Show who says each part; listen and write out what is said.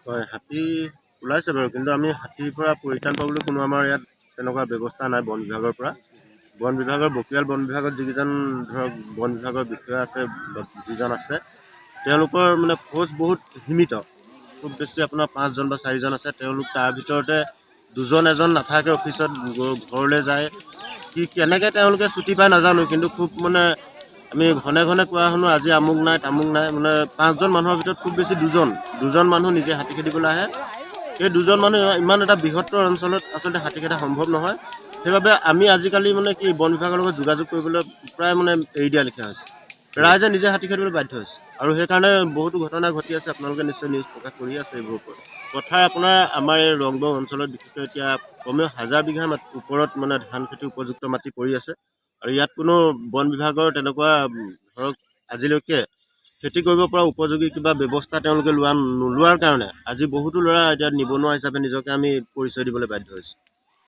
Speaker 1: হয়, হাতী ওলাইছে বাৰু, কিন্তু আমি হাতীৰ পৰা পৰিত্ৰাণ পাবলৈ কোনো আমাৰ ইয়াত তেনেকুৱা ব্যৱস্থা নাই বন বিভাগৰ পৰা। বন বিভাগৰ বকিয়াল বন বিভাগত যিকেইজন ধৰক বন বিভাগৰ বিষয়া আছে বা যিজন আছে, তেওঁলোকৰ মানে ফ'ৰ্চ বহুত সীমিত। খুব বেছি আপোনাৰ 5জন বা 4জন আছে। তেওঁলোক তাৰ ভিতৰতে দুজন এজন নাথাকে, অফিচত ঘৰলৈ যায়। কি কেনেকৈ তেওঁলোকে ছুটি পায় নাজানো, কিন্তু খুব মানে আমি ঘনে ঘনে কোৱা শুনো আজি আমুক নাই তামুক নাই। মানে 5জন মানুহৰ ভিতৰত খুব বেছি দুজন দুজন মানুহ নিজে হাতী খেদিবলৈ আহে। সেই দুজন মানুহ ইমান এটা বৃহত্তৰ অঞ্চলত আচলতে হাতী খেদা সম্ভৱ নহয়। সেইবাবে আমি আজিকালি মানে কি বন বিভাগৰ লগত যোগাযোগ কৰিবলৈ প্ৰায় মানে এৰি দিয়া লেখীয়া হৈছে। ৰাইজে নিজে হাতী খেদিবলৈ বাধ্য হৈছে আৰু সেইকাৰণে বহুতো ঘটনা ঘটি আছে। আপোনালোকে নিশ্চয় নিউজ প্ৰকাশ কৰি আছে এইবোৰৰ ওপৰত। পথাৰ আপোনাৰ আমাৰ এই ৰংবং অঞ্চলত বিশেষকৈ এতিয়া কমেও হাজাৰ বিঘাৰ মাটি ওপৰত মানে ধান খেতি উপযুক্ত মাটি পৰি আছে আৰু ইয়াত কোনো বন বিভাগৰ তেনেকুৱা ধৰক আজিলৈকে খেতি কৰিব পৰা উপযোগী কিবা ব্যৱস্থা তেওঁলোকে লোৱা নোলোৱাৰ কাৰণে আজি বহুতো ল'ৰা এতিয়া নিবনুৱা হিচাপে নিজকে আমি পৰিচয় দিবলৈ বাধ্য হৈছে।